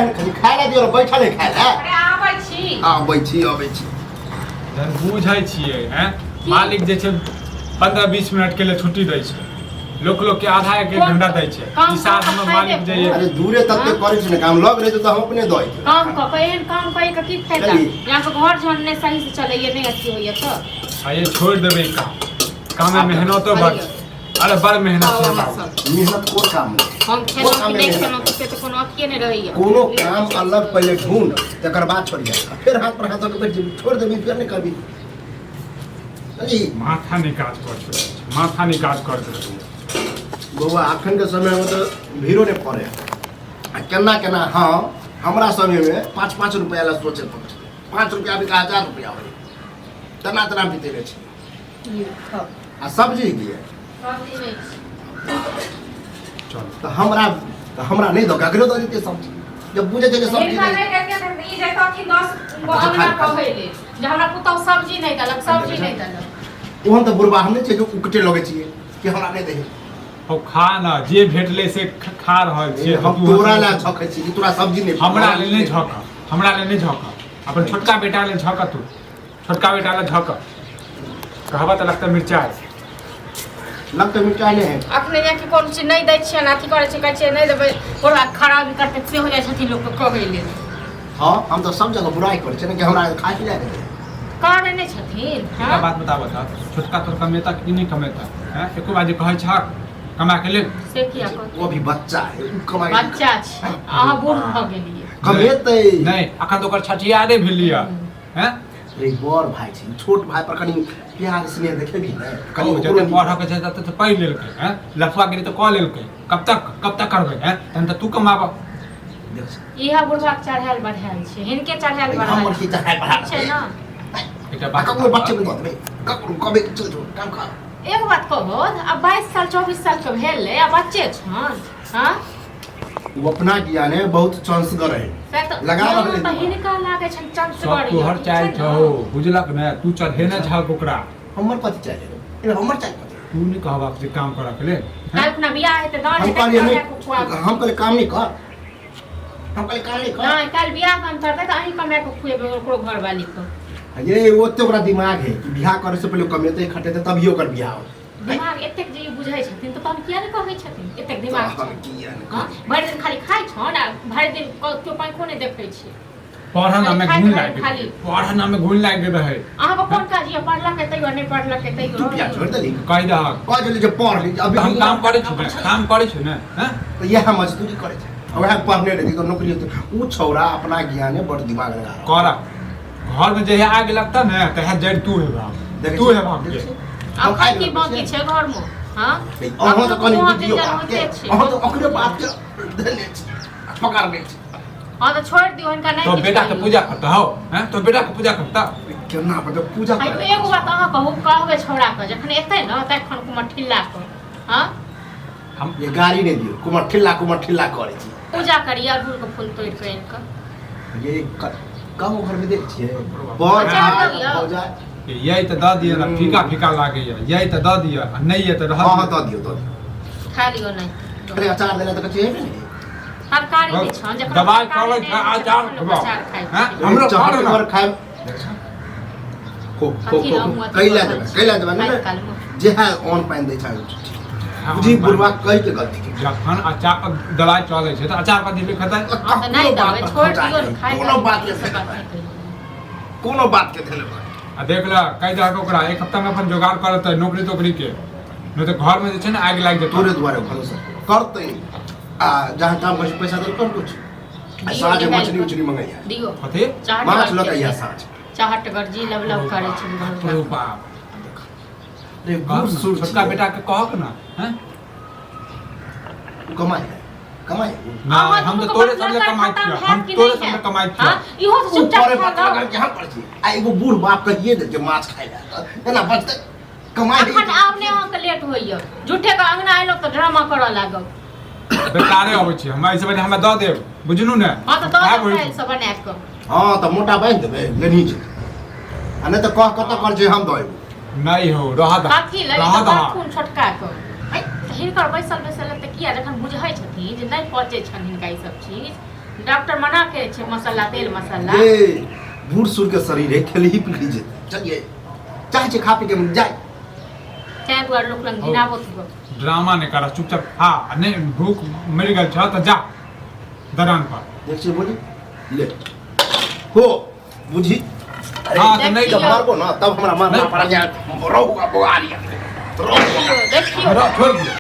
ने खाली खाय ला दियो बैठल है खाय ला। अरे आबै छी। आबै छी, आबै छी। जहन बुझै छियै हैं, मालिक जे छै 15-20 मिनट के लिए छुट्टी दै छै, लोक लोक के आधा एक एक घंटा दै छै। काम ई साथ कऽ हमर कऽ मालिक जे अरे दूरे तते करै छै ने काम, लग रहै तऽ हम अपने दऽ अइतियै। काम कऽ कऽ एहन काम करै के की फायदा? चली। यहाँ के घर जहन नहि सही से चलैया, नहि अथी होइया तऽ। आ ये छोड़ि देबै ई काम, काममे मेहनतो बड़ छै। अरे बड़ मेहनत छै बाबू। मेहनत कोन काम मे? हम खेलहुँ काम कि मे नहि मेहनत खेलहुँ से तऽ कोनो अथिये नहि रहैया। कोनो काम अलग पहिले ढूंढ, तकर बाद छोड़िया। फेर हाथ पर हाथ धऽ के बैठ जेबी, छोड़ देबी, फेर नहि करबी। बुझली? माथा नहि काज कर छै, माथा नहि काज करैत रहैया। बौआ, अखन के समय में तऽ भीड़ो नहि पड़े आ केना केना। हाँ, हमरा समय में 5-5 रुपया ला सोचे पड़ै छलै। 5 रुपया भी 1000 रुपया होइ, तेना तेना बितेने छै। लिअ, खाउ। आ सब्जी दिए? सब्जी नहि छै। चल। तऽ हमरा नहि दऽ, ककरो दऽ देतै सब्जी, जब बुझै छै जे सब्जी हिनका नहि। नहि देतियै तऽ ई जैतथिन 10 गो अच्छा, अङ्गना खा ले, खा ले। कहै लेल जे हमरा पुतहु सब्जी नहि देलक, सब्जी नहि देलक। ओहन तऽ बुढ़बा हम नहि छै जे उकटे लगै छियै कि हमरा नहि दही। हो, खा न, जे भेटलै से खा रहल छियै। हम तोरा लए झकै छी कि तोरा सब्जी नहि। हमरा लेल नहि झक, हमरा लेल नहि झक, अपन छोटका बेटा लेल झक। तू छोटका बेटा लेल झक, कहबा तऽ लगता मिरचाइ। लगते मिरचाइ नहि है। अखने यहाँ के कोनो चीज नहि दै छियै, अथी करै छै, कहै छियै नहि देबै, ओकरा खराबी करतै, से हो जाइ छथिन लोकके कहै लेल। हाँ, हम तऽ सब जगह बुराइ करै छियै ने कि हमरा खाय पिलाय देबै। करै नहि छथिन। एकटा हाँ? बात बताबऽ तऽ, छोटका तोर कमेता कि नहि कमेता हैं? एको बार जे कहै छहक कमा के लेल? से किया कहतै? वो अभी बच्चा है, उ कमाई। बच्चा छै, अहाँ बूढ़ भऽ गेलियै। कमेतै। नहि, अखन तऽ ओकर छठियारे भेलियै हैं। रे, बड़ भाय छै, छोट भाय पर कनि प्यार स्नेह देखेबी ने कनि। कनि ओकरो जते पढ़ऽ के छै तते तऽ पढ़ि लेलकै हैं, लफुआ गिरी तऽ कऽ लेलकै। कब तक, कब तक करबै हैं? तहन तऽ तू कमाबऽ। देख। इएह बुढ़बाक चढ़ायल बढ़ायल छै, हिनके चढ़ायल हमर बढ़ायल की चढ़ायल बढ़ायल छै ने? एकटा आ बात ककरो बच्चे में दऽ देबै, ककरो कबे चल जो काम कर। एगो बात कहबो, आब 22 साल 24 साल के भेल आ बच्चे छन। हाँ। वो अपना ज्ञान है, बहुत चंसगर है। से तऽ लगा हाँ, रहलै। तऽ हिनका लागै छनि सब चंचगर। तोहर चालि छौ, बुझलक ने? तू चढ़ेने छहक ओकरा। हमर कथी चाही? ए, हमर चाही कथी? तू नहि कहबक जे काम करऽ के लेल हैं? काल्हि खुना बियाह हेतै, दान हम हेतै, कहलियै तऽ नहि खुआबू। हम कहलियै काम नहि कर, हम कहलियै काम नहि कर। नहि, काल्हि बियाह दान करतै तऽ अहीं कमाए कऽ खुएबै ओकरो घरवाली के। ये ओते ओकरा दिमाग है कि बियाह करे से पहिले कमेतै खटेतै तभिए ओकर बियाह होतै। दिमाग एतेक जे ई बुझै छथिन तऽ तहन किया नहि कहै छथिन एतेक दिमाग तहन छै? किया नहि हँ, कहै? भरि दिन खाली खाइ छन आ भरि दिन केओ पंखो नहि देखै छै। पढ़ऽ नामे खाली घुन खाइ लागि खाली। गेल, पढ़ऽ नामे घुन लागि गेल रहै। अहाँके कोन काज यऽ? पढ़लकै तैयो, नहि पढ़लकै तैयो। तू किया छोड़ि देली? कहि दहक। कह देली जे पढ़ ली अभी। हम काम करै छी ने, काम करै छी ने हैं? तऽ इएह मजदूरी करै छै आ वएह पढ़ने रहती तऽ नौकरी होतै। ओ छौड़ा अपना ज्ञाने बड़ दिमाग लगा रहल। कर घरमे जहिया आगि लगतह ने तहिया जड़ि तू हेबह। देखै तू छी? हेबह। देखै छी? अखन आबि की रहल बाकी छियै। छै घरमे? हँ। अहाँ तऽ कनि अखन बुझियौ तऽ बातके। होइते छै। अहाँ तऽ ओकरे बातके धयने छी, पकड़ने छी। हँ, तऽ छोड़ि दियौ हिनका, नहि तो किछु बेटा के कहियौ। पूजा करता हो हैं? तो बेटा के पूजा करता? केना मतलब पूजा आइयो करै? एगो बात अहाँ कहू, कहबै छौड़ा के जखन एतै ने तखन कुमर ठिल्ला के, हँ। हम ये गाड़ी नहि दियौ, कुमर ठिल्ला कुमर ठिल्ला करै छी। पूजा करिए, अड़हुल के फूल तोड़ि कऽ आनि कऽ। ये गाँव घरमे देख छियै बड़ अचार भाय दऽ दियौ। भौजाइ। यही तऽ दऽ दिअ ने, फीका फीका लागैया। यही तऽ दऽ दिअ आ नहि यऽ तऽ रहऽ हँ हँ। दिअ। दऽ दियौ, दऽ दियौ। खा लियौ, नहि। अरे, अचार देला तऽ कथी हेबे ने। तरकारी नहि छौ जखन दबाइ तरकारी चलै नहि छै, रहै छै, अचार तखन लोक खेबौ। अचार खाइ हैं? छै। हमरो खा चहटगर ने। खायब खो खो। कथी खो रहू, अथी कैला रहल देबै? छै। कैला देबै? खाइत नहि। कालमे। जे है ऑन पानि दै छै बुझी, बुढ़वा कहि के गलती के। जखन अचार दवाइ चलै छै तऽ अचार कथी ले खेतै? हँ, तऽ नहि देबै, छोड़ि दियौ ने, खाइ कोनो बात के सब बात नहि कहियौ। कोनो बात के धन्यवाद। आ देख ल, कहि दहक ओकरा एक हफ्ता में अपन जोगाड़ करतै नौकरी तोकरी के, नहि तऽ घर में जे छै ने आगि लागि जेतौ। तोरे दुआरे भरोसा करतै आ जहाँ काम करै छै पैसा देल कर कुछ आ दियौ साँझ निकालि मछली कऽ। उछली मंगैया। दियौ। कथी? चाहत माछ लऽ के अइहा साँझ। चाहटगर जी लब लब करै छै बाप रे घरवला। बाप। रे कहक बूढ़ ने, सूढ़ छोटका छियै। बेटा के कहक ने हैं? ओ कमाइ है, कमाइ है। नहि, अहाँ हम तऽ दुनूके तोरे सब ले बतला कमाइ खतम छियौ, हैत हम कि तोरे नहि सब ले हैत? कमाइ हाँ? छियौ। इहो तऽ ऊपर चुपचाप बात खा लगा लौ। के हम पर छी आ एगो बूढ़ बाप कहिए दे जे माछ खाइ ला एना बचतै कमाइ है। अखन आब नहि अहाँके लेट होइए, झूठे के अंगना एलहुँ तऽ ड्रामा करऽ लागब। बेकारे अबै छी हमरा, एहिसँ पहिले हमरा दऽ देब, बुझलू ने? हँ, तऽ दऽ आब देब होइ काल्हिसँ बना कऽ। हँ, तऽ मोटा बान्हि देबै, लेनी छै आ नहि तऽ कह कतऽ कर छै, हम दऽ एबौ। नहि हो, रह दह। कथी लए? रह तऽ दह। करथुन छोटका के। तऽ हिनकर बैसल बैसल तऽ किया, जखन बुझै छथिन जे नहि पचै छनि हिनका ई सब चीज, डॉक्टर मना के छै मसाला तेल मसाला। ये बूढ़ सूढ़ के शरीर है, खेलही पी लीजिए, चलिए चाहे छे खा पी के जाए। तैं दुआरे लोक लग घिनाबो थी। ड्रामा नहीं करा, चुपचाप खा। आ नहीं भूख मरि गेल छ तऽ जा दरान पर। देख छी बोली ले हो बुझी। अरे हाँ, तऽ नहीं जब मारबो ना तब हमरा मारना नहीं। पड़ा जाए, रोहुआ बुआरी रोहुआ। देखियो देखियो। छोड़ दियौ।